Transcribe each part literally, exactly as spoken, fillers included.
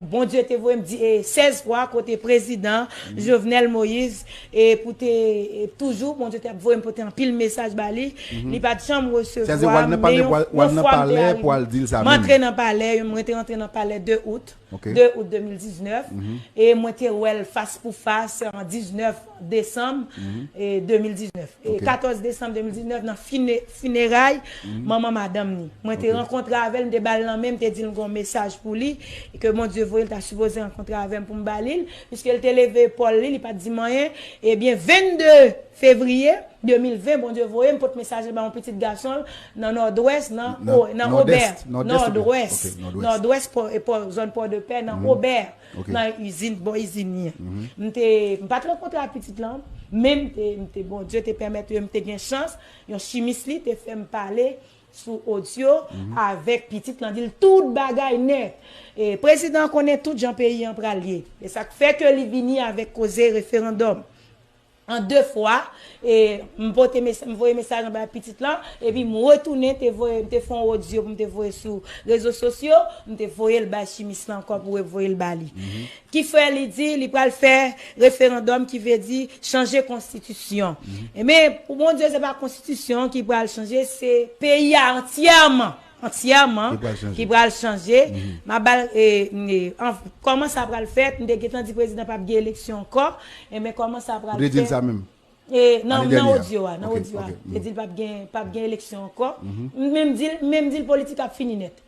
Bondye te voye m di, e, sèz fwa kote prezidan Jovenel Moïse, e, pou te, e, toujou, Bondye te ap voye m pote anpil mesaj ba li. Li pa t janm resevwa m, men yon, yon fwa m te arive. M antre nan palè, mwen te rantre nan palè de out, de out de mil diznèf, e mwen te wè l fas pou fas an diznèf desanm, e, de mil diznèf. E katòz desanm de mil diznèf, nan fine-, fineray manman madanm ni. Mwen te rankontre avè l, m te ba l lanmen, m te di l m gen yon mesaj pou li, e ke Bondye voye l ta sipoze rankontre avè m pou m ba li l, piske l te leve epòl li, li pa t di m anyen. Ebyen, vennde fevriye de mil ven, Bondye voye m pot mesaj la ba yon pitit gason l nan Nòdwès, nan, nan Obè, Nòdwès, Nòdwès, Pò, e Pò, zòn Pòdepè, nan Obè, nan izin, bò izin li an. M te, m pa t rankontre ak pitit lan, men m te, m te, Bondye te pèmèt m te gen chans, yon chimis li te fè m pale sou odyo avèk pitit lan, di l tout bagay nèt. E prezidan an konnen tout jan peyi an pral ye. E sa k fè ke li vini avèk koze referandòm an de fwa, e m pote mes-, m voye mesaj anba pitit lan, epi m retounen, te voye, m te fè yon odyo pou m te voye sou rezo sosyo, m te voye l bay chimis lan ankò pou revoye l ba li. Ki fè li di li pral fè referandòm, ki vle di chanje konstitisyon. Ebyen, pou Bondye, se pa konstitisyon ki pral chanje, se peyi a antyèman, antyèman ki pral chanje. M ap ba l, e, e, an, kòman sa pral fèt, m te gentan di prezidan p ap gen eleksyon ankò, ebyen, kòman sa pral fèt? Ou te di l sa menm? E, nan, nan odyo a, nan odyo a. M te di l p ap gen, p ap gen eleksyon ankò. M menm di l, m menm di l politik ap fini nèt.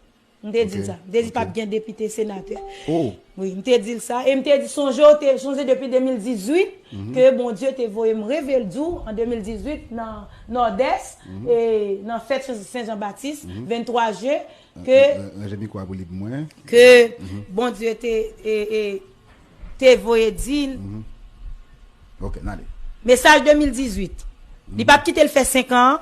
M te di l sa. M te di l p ap gen depite, senatè. Wi, m te di l sa. E m te di, sonje, w te, sonje depi de mil dizuit ke Bondye te voye m revele di w an de mil dizuit nan Nòdès, e nan fèt Sen Jan Batis, venntwa jen, ke, ranje mikwo a pou li pou mwen, ke Bondye te, e, e, te voye di l. Ok, n ale. Mesaj de mil dizuit. Li p ap kite l fè senk an.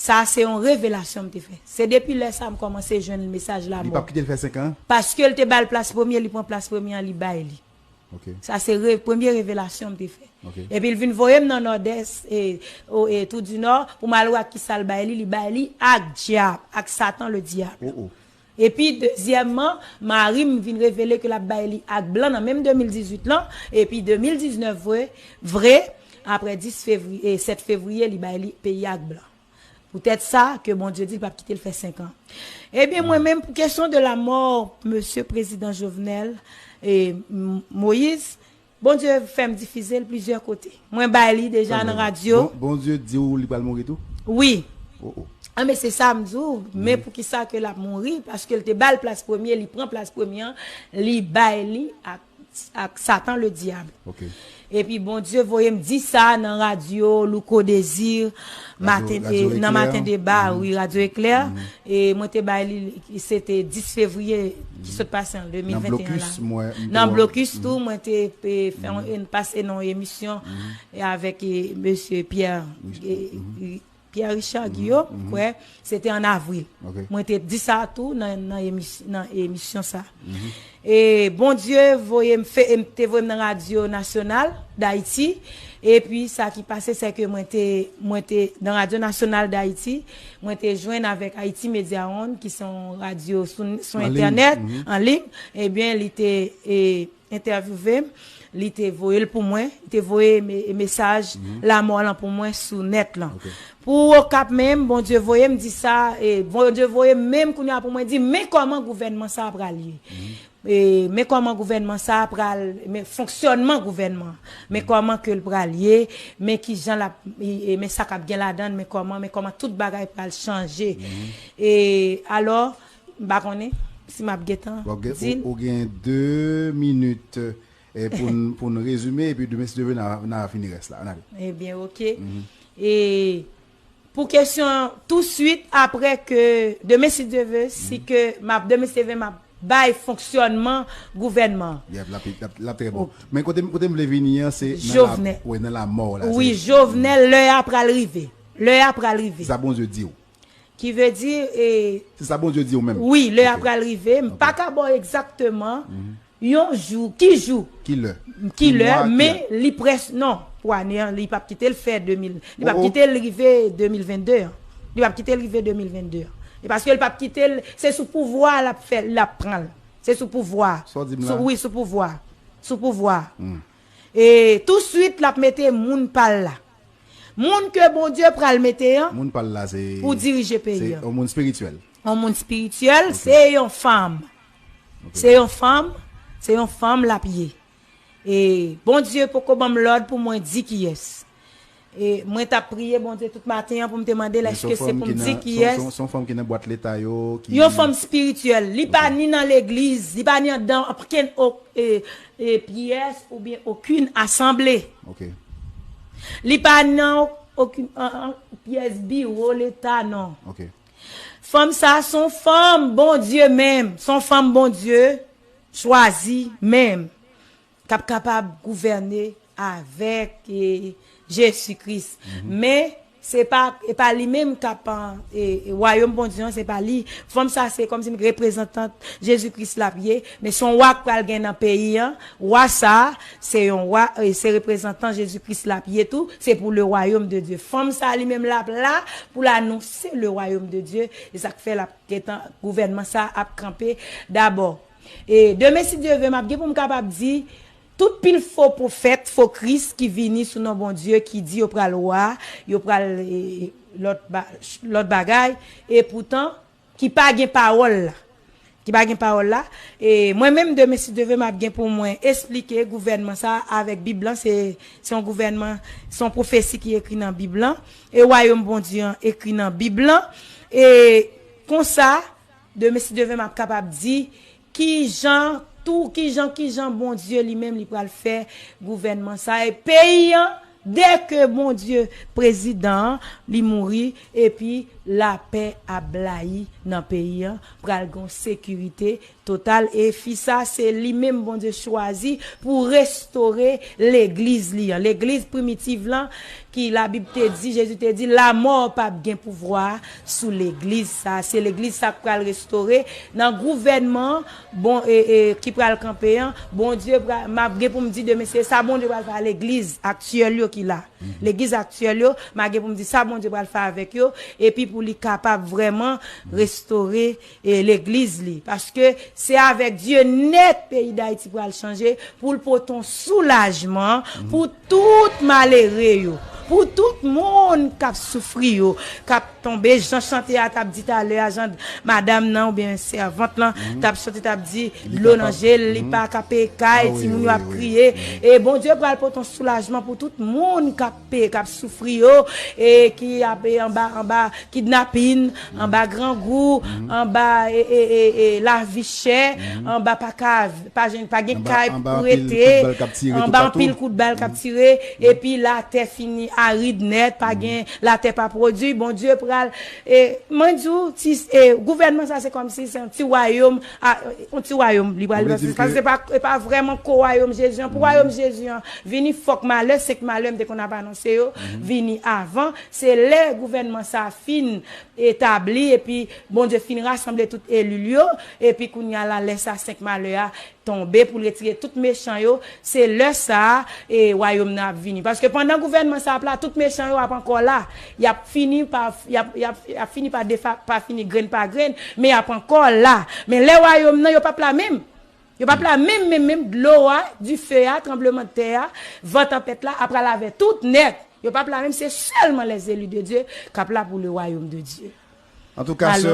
Sa se yon revelasyon m te fè. Se depi lè sa a m kòmanse jwenn mesaj lamò. Li p ap kite l fè senk an? Paske l te ba l plas premye, li pran plas premye an, li bay li. Sa se re-, premye revelasyon m te fè. Epi l vin voye m nan Nòdès, e, o, e, Tou di Nò, pou m al wè ak kisa l bay li, li bay li ak dyab, ak Satan le diable. Epi, dezyèmman, mari m vin revele ke l ap bay li ak blan nan menm de mil dizuit lan, epi de mil diznèf vre, vre, apre dis fevriye, e, sèt fevriye, li bay li peyi ak blan. Poutèt sa, ke Bondye di l p ap kite l fè senk an. Ebyen, mwen menm, pou kesyon de lamò mesye prezidan Jovenel, e, M-, Moïse, Bondye fè m difize l plizyè kote. Mwen bay li deja nan radyo. Bon, Bondye di w li pral mouri tou? Wi. Oh, oh. A, men se sa m di w. Men poukisa ke l ap mouri? Paske l te ba l plas premye, li pran plas premye an, li bay li ak, ak Satan le diable. Epi Bondye voye m di sa nan radyo Louko Désir, maten, nan Maten Deba, wi, Radyo Eklè. E mwen te bay li, se te dis fevriye ki sot pase an de mil venteyen la. Nan Blokis tou, mwen te, e, fè yon, pase nan yon emisyon, e, avèk, e, mesye Pierre, e, e, Pierre Richard Guillaume, kwè, se te an avril. Mwen te di sa tou nan, nan emis-, nan emisyon sa. E Bondye voye m fè, e m te voye m nan Radyo Nasyonal Dayiti. Epi sa ki pase, se ke mwen te, mwen te nan Radyo Nasyonal Dayiti, mwen te jwenn avèk Haïti Media One, ki se yon radyo sou, sou entènèt, an liy. Ebyen, li te, e, entèvyouve m, li te voye l pou mwen, li te voye me-, mesaj lamò lan pou mwen sou nèt lan. Pou Okap menm, Bondye voye m di sa, e Bondye voye m menm kounye a pou mwen di, men kòman gouvènman sa a pral ye. E, men kòman gouvènman sa a pral, men fonksyònman gouvènman, men kòman ke l pral ye, men kijan l ap, e, e, men sa k ap gen ladan l, men kòman, men kòman tout bagay pral chanje. E, alò, m pa konnen si m ap gentan di l. Ou, ou gen de minit, e, pou n, pou n rezime, epi demen, si Dye vle, n a, n a fini rès la. Ann ale. Ebyen, oke. E pou kesyon an, touswit apre ke, demen, si Dye vle, si ke m ap, demen, si Dye vle, m ap bay fonksyònman gouvènman an. Yep, l ap, l ap, l ap trè bon. Men kote, kote m vle vini an, se nan la, wi, nan lamò la. Wi, Jovenel, lè a pral rive. Lè a pral rive. Se sa Bondye di w. Ki vle di, e, se sa Bondye di w menm. Wi, lè a pral rive. M pa ka ba w egzakteman yon jou, ki jou, ki lè, ki lè, men li près, non, pou ane an, li p ap kite l fè de mil, li p ap kite l rive de mil vennde an. Li p ap kite l rive de mil vennde an. E paske l p ap kite l, se sou pouvwa a l ap fè, l ap pran l. Se sou pouvwa. Sa w di m la? Sou, wi, sou pouvwa. Sou pouvwa. Hmm. E touswit, l ap mete moun pa l la. Moun ke Bondye pral mete an Moun pa l la, se, pou dirije peyi se an. Yon moun espirityèl. Yon moun espirityèl, Ok. se yon fanm. Ok. Se yon fanm, se yon fanm l ap ye. E Bondye poko ban m lòd pou mwen di kiyès. E mwen t ap priye Bondye tout maten an pou m te mande l Men se èske yon se fanm pou m ki di nan, se yon, kiyès. se yon, se yon fanm ki nan bwat leta yo, ki Yon fanm espirityèl. Li pa Ok. ni nan legliz, li pa ni anndan okenn o- e, e, pyès oubyen okenn asanble. Ok. Li pa nan okenn an- an- pyès biwo leta, non. Ok. Fanm sa a se yon fanm Bondye menm, se yon fanm Bondye chwazi menm, k ap kapab gouvène avèk, e, Jezi Kris. Mhm. Men, se pa, e pa li menm k ap, e, e, wayòm Bondye an, se pa li. Fanm sa, se kòmsi reprezantant Jezi Kris l ap ye, men se yon wa k pral gen nan peyi an. Wa sa, se yon wa, e, se reprezantan Jezi Kris l ap ye tou, se pou le royaume de Dieu. Fanm sa, li menm, l ap la pou l anonse le royaume de Dieu, e sa k fè l ap gentan, gouvènman sa ap kanpe dabò. E demen, si Dye ve, m ap gen pou m kapab di, tout pil fo pwofèt, fo Kris ki vini sou non Bondye, ki di yo pral wa, yo pral, e, lòt ba- lòt bagay, e poutan, ki pa gen pawòl la. Ki pa gen pawòl la. E mwen menm, demen, si Dye ve, m ap gen pou mwen esplike gouvènman sa avèk Bib lan. Se, se yon gouvènman, se yon pwofesi ki ekri nan Bib lan. E wayòm Bondye an ekri nan Bib lan. E konsa, demen, si Dye ve, m ap kapab di kijan, tou, kijan, kijan Bondye li menm li pral fè gouvènman sa. E peyi an, dèke Bondye, prezidan an, li mouri, epi lapè ap blayi nan peyi an, pral gen sekirite total. E fi sa, se li menm Bondye chwazi pou restore legliz li an. Legliz primitiv lan, ki Labib te di, Jezi te di, lamò p ap gen pouvwa sou legliz sa. Se legliz sa k pral restore nan gouvènman, bon, e, e, ki pral kanpe an. Bondye pral, m ap gen pou m di demen, se sa Bondye pral fè a legliz aktyèl yo ki la. Mhm. Legliz aktyèl yo, m ap gen pou m di sa Bondye pral fè avèk yo, epi pou li kapab vrèman restore, e, legliz li. Paske se avèk Dye nèt peyi Dayiti pral chanje, pou l pote yon soulajman Mhm. pou tout malere yo, pou tout moun k ap soufri yo, k ap tonbe, jan chante a t ap di talè a, jan madanm nan oubyen sèvant lan Mhm. t ap chante, t ap di Li dlo nan kapab. je l, li Mhm. pa ka peye kay, Ah wi, timoun yo wi, ap wi. kriye. Mhm. E Bondye pral pote yon soulajman pou tout moun k ap peye, k ap soufri yo, e ki ap, e, anba, anba kidnapin, Mhm. anba grangou, Mhm. anba, e, e, e, e, lavi chè, Mhm. anba pa ka, pa jwenn, pa gen Anba, kay anba pou anpil rete, kout bal k ap tire anba toupatou. anpil kout bal k ap Mhm. tire, Mhm. epi latè fini arid nèt, pa Mhm. gen, latè pa pwodui. Bondye pral, e, mwen di w, ti, e, gouvènman sa se kòmsi se yon ti wayòm, a, yon ti wayòm, li pral Ou vle di m paske ke se pa, se pa vrèman ko wayòm Jezi an. Pou Mhm. wayòm Jezi an vini, fòk malè, senk malè m te konn ap anonse yo, Mhm. vini avan. Se lè gouvènman sa fin etabli, epi Bondye fin rasanble tout eli l yo, epi kounye a la, lè sa senk malè a tonbe pou l retire tout mechan yo, se lè sa a, e, wayòm nan ap vini. Paske pandan gouvènman sa ap la, tout mechan yo ap ankò la. Y ap fini pa, y ap, y ap, y ap fini pa defa, pa fini grenn pa grenn, men y ap ankò la. Men lè wayòm nan, yo p ap la menm. Yo p ap la menm, menm, menm. Dlo a, dife a, tranblemanntè a, van tanpèt la, ap pral avè tout nèt. Yo p ap la menm, se sèlman les élus de Dieu k ap la pou le royaume de Dieu. Antouka, Alo. sè,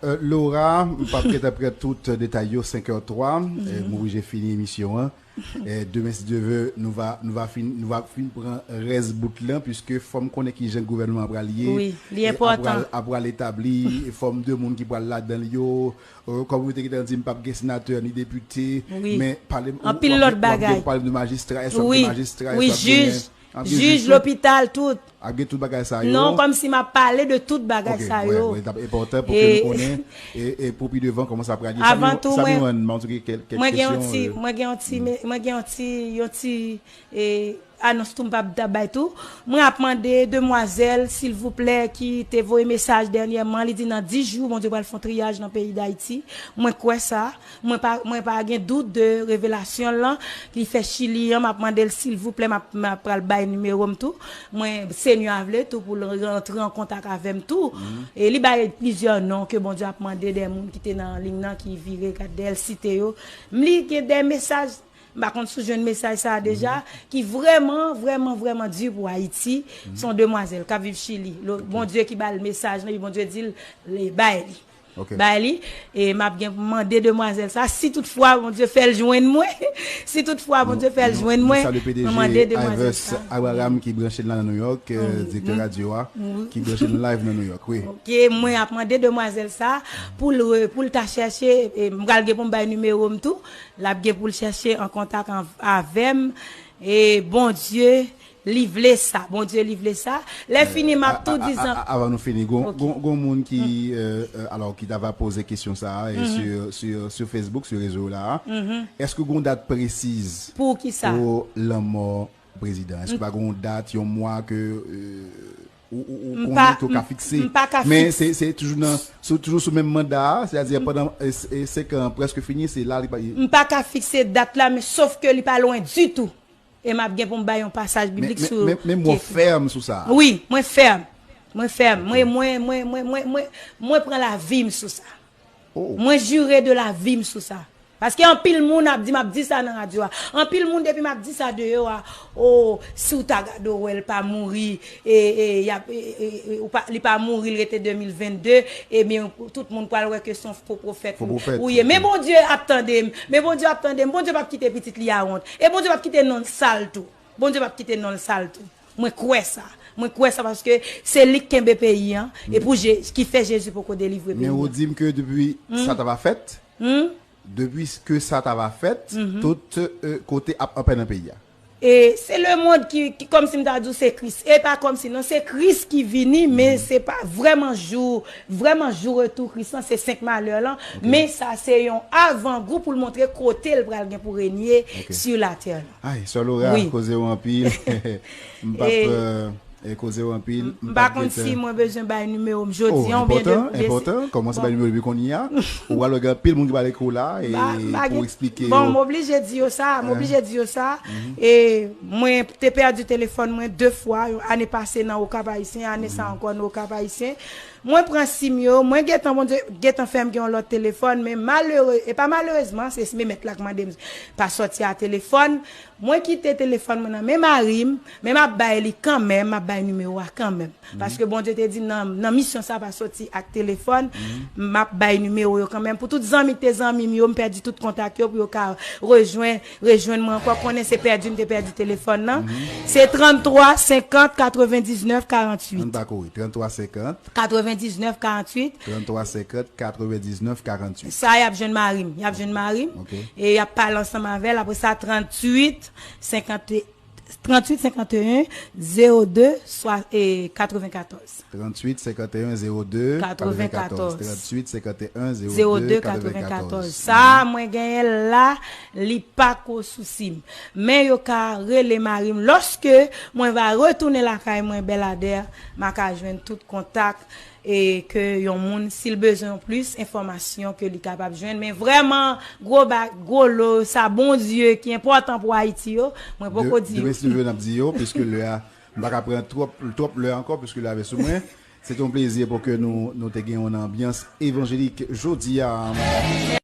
euh, Laura, m p ap gentan pran tout detay yo, senk è twa, Mhm. euh, m oblije fini emisyon an. E demen, si Dye ve, nou va, nou va fin, nou va fin pran rès bout lan, piske fò m konnen kijan gouvènman an pral ye. Wi, li E enpòtan. apral, apral etabli, e fòm de moun ki pral ladan l yo. Euh, kòm ou te gentan di, m p ap gen senatè ni depite, Wi. men pale m, Anpil w ap lòt gen, w ap gen, bagay. pale m de majistra, èske w ap Wi, gen majistra, wi, èske w ap gen jij, ap gen jij, jij tou? lopital, tout. Ap gen tout bagay sa yo? Non, kòmsi m ap pale de tout bagay Ok, sa wè, yo. wè, t ap enpòtan pou ke E nou konnen, e, e pou pi devan, kòman sa pral ye. Sa Avan m, tou, sa m mwen, jwenn, m ap di kèk, kèk mwen gen yon kesyon, ti, euh, mwen gen yon ti, mm. me- mwen gen yon ti, yon ti, e, anons tou m p ap ta bay tou. Mwen ap mande demwazèl, silvouplè, ki te voye mesaj dènyèman, li di nan dis jou, Bondye pral fè yon triyaj nan peyi Dayiti. Mwen kwè sa. Mwen pa, mwen pa gen dout de revelasyon l lan. Li fè Chili an, m ap mande l, silvouplè, m ap, m ap pral bay nimewo m tou. Mwen, Senya vle tou pou l rantre an kontak avè m tou. E li bay plizyè non ke Bondye ap mande de moun ki te nan liy nan, ki vire gade l, site yo. M li gen de mesaj, m pa konn si w jwenn mesaj sa a deja, ki vrèman, vrèman, vrèman di pou Ayiti. Se yon demwazèl k ap viv Chili. Lo- Bondye ki ba l mesaj lan, epi Bondye di l, le- bay li. Ok. Bay li, e m ap gen pou mande demwazèl sa, si toutfwa Bondye fè l jwenn mwen, si toutfwa Bondye fè l jwenn mwen, Salye P D G mwen mande demwazèl Ivers sa. Abraham ki branche la nan New York, euh, direktè radyo a, ki branche nou live nan New York, wi. Ok, mwen ap mande demwazèl sa pou l re- pou l ta chèche, e m pral gen pou m bay nimewo m tou, l ap gen pou l chèche an kontak an- avè m, e Bondye li vle sa, Bondye li vle sa. Lè fini m ap tou di zan- Avan nou fini, gon, gon, gon moun ki, euh, euh, alò, ki ta va poze kesyon sa a, e sur, sur, sur Facebook, sur rezo la, èske gon dat presiz Pou ki sa? Pou lanmò prezidan? Èske pa gon dat, yon mwa ke, euh, ou, ou, ou M konnen pa- ke ou ka m- fikse? m pa ka Men fikse. se, se toujou nan, se toujou sou menm manda a, sètadi pandan, e, e, senk an preske fini, se la li pa. M pa ka fikse dat la, men sof ke li pa lwen ditou. E m ap gen pou m bay yon pasaj Men, biblik men, sou men, men mwen fèm sou sa. Wi, mwen fèm. Mwen fèm. Mwen, mwen, mwen, mwen, mwen, mwen, mwen pran lavi m sou sa. Oh. Mwen jire de lavi m sou sa. Paske anpil moun ap di, m ap di sa nan radyo a. Anpil moun depi m ap di sa deyò a, oh, si w ta gade w wè l pa mouri, e, e, y ap, e, e, e, ou pa, li pa mouri, l rete de mil vennde, ebyen, tout moun pral wè ke se yon fo pwofèt Fo pwofèt, ou ye. Men ok. Bondye ap tande m. Men Bondye ap tande m. Bondye p ap kite pitit li a wont. E Bondye p ap kite non l sal tou. Bondye p ap kite non l sal tou. Mwen kwè sa. Mwen kwè sa paske se li k kenbe peyi an. E pou Je- ki fè Jezi poko delivre peyi Men ou an. di m ke depi sa ta va fèt, depi ke sa ta va fèt, tout, euh, kote ap anpè nan peyi a. E se lemonn ki, ki kòmsi m ta di w se Kris. E pa kòmsi non, se Kris ki vini, men se pa vrèman jou, vrèman jou retou Kris lan, se senk malè lan. Men sa se yon avangou pou l montre kote l pral gen pou renye Ok. sur la terre lan. Ay, sè Laura, Wi. Koze w anpil. M p ap, E- euh, e koze w anpil. M pa konn si mwen bezwen bay nimewo m jodi an oubyen Enpòtan, enpòtan. Kòman se bay nimewo depi kounye a? Ou pral wè gen anpil moun ki pral ekri w la e pou eksplike Bon, yo. M oblije di yo sa, m oblije di yo sa. E mwen te pèdi telefòn mwen de fwa, yon ane pase nan Okap Ayisyen, ane sa ankò nan Okap Ayisyen. Mwen pran sim yo, mwen gentan, Bondye gentan fè m gen yon lòt telefòn, men malere, e pa malerezman, se men mèt la k mande m pa sòti a telefòn. Mwen kite telefòn mwen nan men mari m, men m ap bay li kanmenm, m ap bay nimewo a kanmenm. Paske Bondye te di m nan, nan misyon sa pa soti ak telefòn, m ap bay nimewo yo kanmenm. Pou tout zanmi ki te zanmi m yo, m pèdi tout kontak yo, pou yo ka rejwenn, rejwenn mwen ankò. Konnen se pèdi m te pèdi telefòn nan. Se trannntwa senkant katrevendiznèf karanntuit. Ann pa kouri. Trannntwa senkant. Katrevendiznèf karanntuit. Trannntwa senkant katrevendiznèf karanntuit. Sa y ap jwenn mari m. Y ap jwenn mari m. Ok. E y ap pale ansanm avè l. Apre sa, tranntuit senkant, tranntuit senkanteyen zewo de swa, e, katrevenkatòz. Tranntuit senkanteyen zewo de katrevenkatòz. Katrevenkatòz. Tranntuit senkanteyen Zewo zewo de de katrevenkatòz. katrevenkatòz. Sa mwen genyen la, li pa ko sousi m. Men yo ka rele mari m. Lòske mwen va retounen lakay mwen, Bèladè, m a ka jwenn tout kontak e ke yon moun, si l bezwen plis enfòmasyon, ke li kapab jwenn. Men vrèman, gwo ba, gwo lo, sa Bondye ki enpòtan pou Ayiti yo, mwen poko di yo. Demen si Dye vle n ap di yo, piske lè a, m pa ka pran twòp, twòp lè ankò, piske lè a sou mwen. Se te yon plezi pou ke nou, nou te gen yon anbyans evanjelik jodi a.